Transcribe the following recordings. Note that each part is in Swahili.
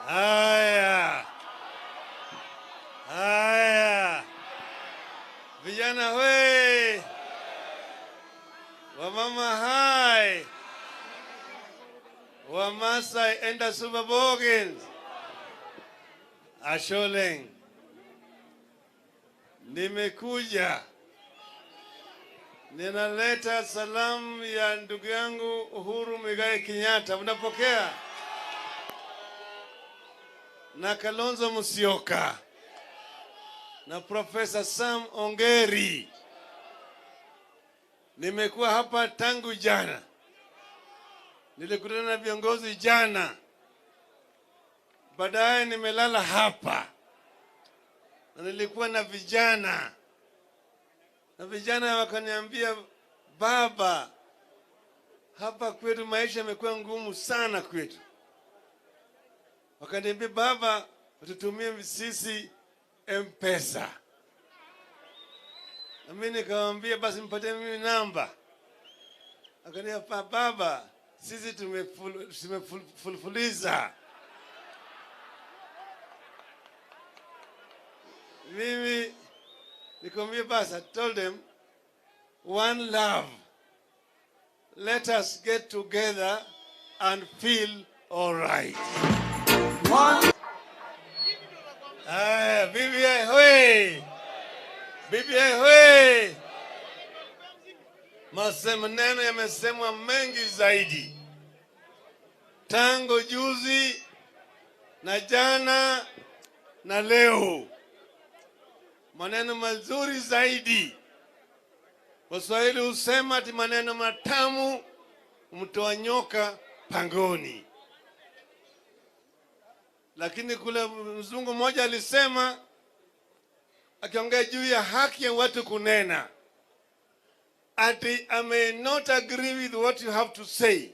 Haya. Haya. Vijana we. Wamama hai. Wamasai enda Superbogens. Asholeng. Nimekuja. Ninaleta salamu ya ndugu yangu Uhuru Muigai Kenyatta. Mnapokea? Na Kalonzo Musyoka. Na Professor Sam Ongeri. Nimekuwa hapa tangu jana. Nilikutana na viongozi jana. Baadaye nimelala hapa. Na nilikuwa na vijana. Na vijana wakaniambia, baba, hapa kwetu maisha yamekuwa ngumu sana kwetu. Wakaniambia, baba, tutumie sisi M-Pesa. Na mimi nikamwambia, basi mpatie mimi namba. Akaniambia, baba, sisi tumefululiza. Mimi nikamwambia, basi, I told them, one love. Let us get together and feel all right. One. Aya, BBI hoi. BBI hoi. Maneno yamesemwa mengi zaidi tangu juzi na jana na leo. Maneno mazuri zaidi. Waswahili husema ati maneno matamu mtoa nyoka pangoni. Lakini kule mzungu mmoja alisema, akiongea juu ya haki ya watu kunena, ati I may not agree with what you have to say,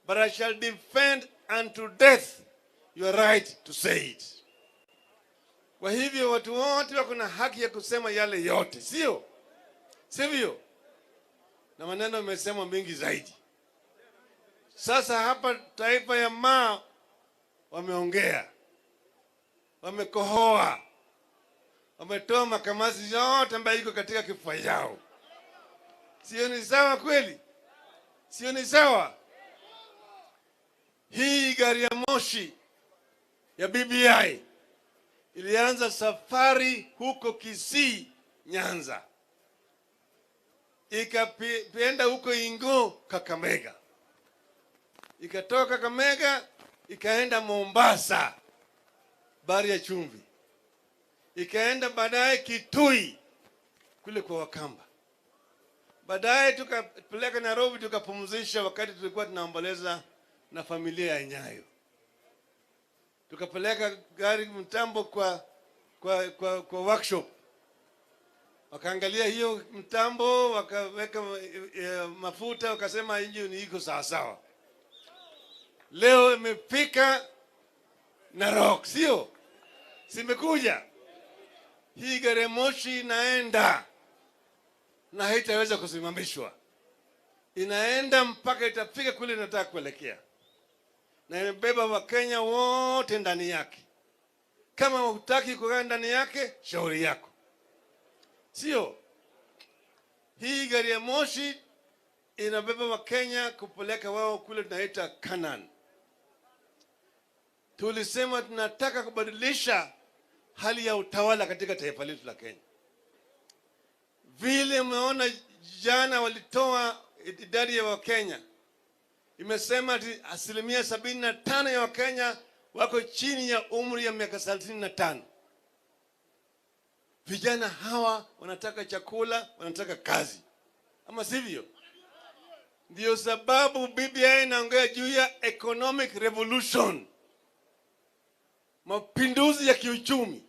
but I shall defend unto death your right to say it. Kwa hivyo watu wote wako na haki ya kusema yale yote, sio? Sivyo? Na maneno yamesemwa mengi zaidi. Sasa hapa taifa ya Maa wameongea, wamekohoa, wametoa makamasi yote ambayo iko katika kifua yao. Sio ni sawa kweli? Sio ni sawa? Hii gari ya moshi ya BBI ilianza safari huko Kisii, Nyanza, ikaenda huko Ingo, Kakamega, ikatoka Kakamega ikaenda Mombasa, bahari ya chumvi, ikaenda baadaye Kitui kule kwa Wakamba, baadaye tukapeleka Nairobi tukapumzisha wakati tulikuwa tunaomboleza na familia ya Nyayo. Tukapeleka gari mtambo kwa workshop, wakaangalia hiyo mtambo, wakaweka mafuta, wakasema engine iko sawa sawa. Leo imefika Narok, sio? Simekuja. Hii gari moshi inaenda na haitaweza kusimamishwa. Inaenda mpaka itafika kule inataka kuelekea. Na imebeba Wakenya wote ndani yake. Kama hutaki kukaa ndani yake, shauri yako. Sio? Hii gari ya moshi inabeba Wakenya kupeleka wao kule tunaita Canaan. Tulisema tunataka kubadilisha hali ya utawala katika taifa letu la Kenya. Vile umeona jana walitoa idadi ya Wakenya, imesema ati 75% ya Wakenya wako chini ya umri ya miaka 35. Vijana hawa wanataka chakula, wanataka kazi, ama sivyo? Ndio sababu BBI inaongea juu ya economic revolution, mapinduzi ya kiuchumi,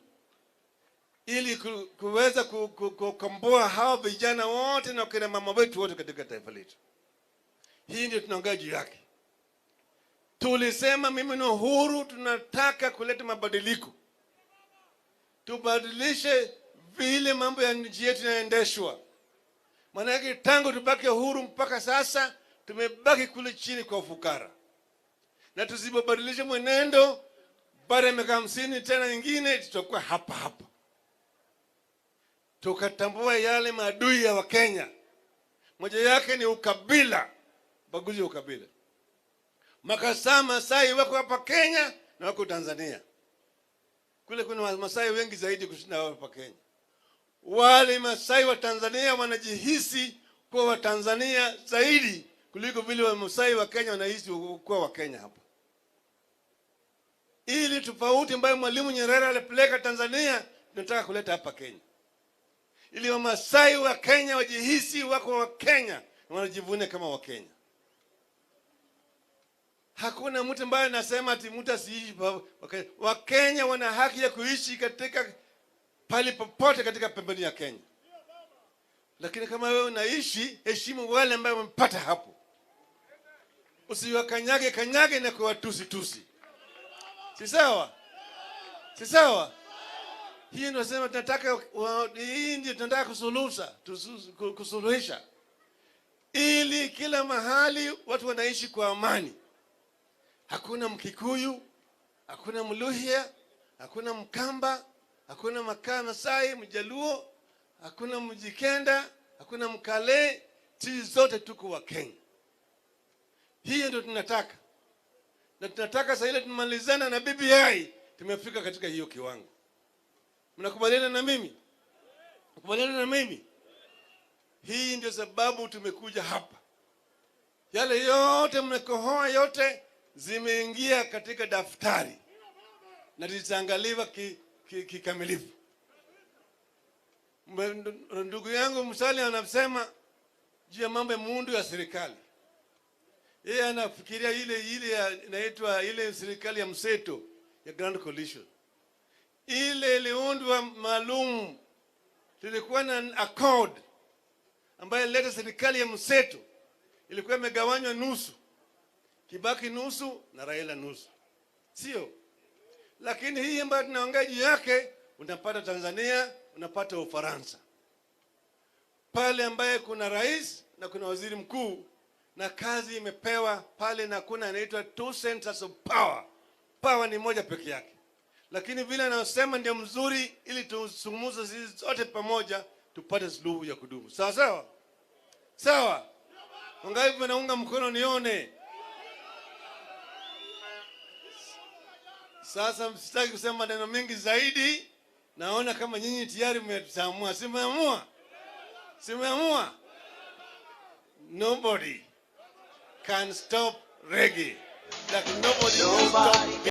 ili kuweza kukomboa hawa vijana wote na kina mama wetu wote katika taifa letu. Hii ndio tunaongea juu yake. Tulisema mimi na Uhuru tunataka kuleta mabadiliko, tubadilishe vile mambo ya nchi yetu yanaendeshwa. Maana yake tangu tubaki uhuru mpaka sasa tumebaki kule chini kwa ufukara. Na tusipobadilisha mwenendo, baada ya miaka 50 tena nyingine tutakuwa hapa hapa. Tukatambua yale maadui ya Wakenya, moja yake ni ukabila, ubaguzi wa ukabila. Makasa Masai wako hapa Kenya na wako Tanzania. Kule kuna Masai wengi zaidi kushinda hapa Kenya. Wale Masai wa Tanzania wanajihisi kuwa Watanzania zaidi kuliko vile wa Masai wa Kenya wanahisi kuwa Wakenya hapa. Ili tofauti ambayo Mwalimu Nyerere alipeleka Tanzania, tunataka kuleta hapa Kenya, ili Wamasai wa Kenya wajihisi wako wa Kenya na wanajivunia kama Wakenya. Hakuna mtu ambaye anasema ati mtu asiishi. Wakenya wana haki ya kuishi katika pali popote katika pembeni ya Kenya, lakini kama wewe unaishi, heshimu wale ambao wamepata hapo, usiwakanyage kanyage na kuwatusi tusi. Si sawa? Si sawa? Hii ndio sema tunataka, hii ndio tunataka kusuluhisha, ili kila mahali watu wanaishi kwa amani. Hakuna Mkikuyu, hakuna Mluhya, hakuna Mkamba, hakuna Makaa Masai, Mjaluo, hakuna Mjikenda, hakuna Mkale, sisi zote tuko wa Kenya. Hiyo ndio tunataka, na tunataka sasa ile tumalizana na BBI, tumefika katika hiyo kiwango. Mnakubaliana na mimi? Mnakubaliana na mimi? Hii ndio sababu tumekuja hapa. Yale yote mmekohoa yote zimeingia katika daftari na zitaangaliwa kikamilifu. Ndugu yangu Musalia anasema juu ya mambo ya muundo ya serikali. Yeye anafikiria ile ile inaitwa ile serikali ya mseto ya Grand Coalition. Ile iliundwa maalum, tulikuwa na accord ambayo ilileta serikali ya mseto, ilikuwa imegawanywa nusu, Kibaki nusu na Raila nusu, sio? Lakini hii ambayo tunaongea juu yake, unapata Tanzania, unapata Ufaransa, pale ambaye kuna rais na kuna waziri mkuu na kazi imepewa pale, na kuna inaitwa two centers of power. Power ni moja peke yake, lakini vile anasema ndio mzuri, ili tuzungumze sisi zote pamoja tupate suluhu ya kudumu. Sawa sawa sawa. Wangapi wanaunga mkono nione? Sasa sitaki kusema maneno mengi zaidi. Naona kama nyinyi tayari mmeamua. Si mmeamua? Si mmeamua? Nobody can stop reggae. Like nobody can stop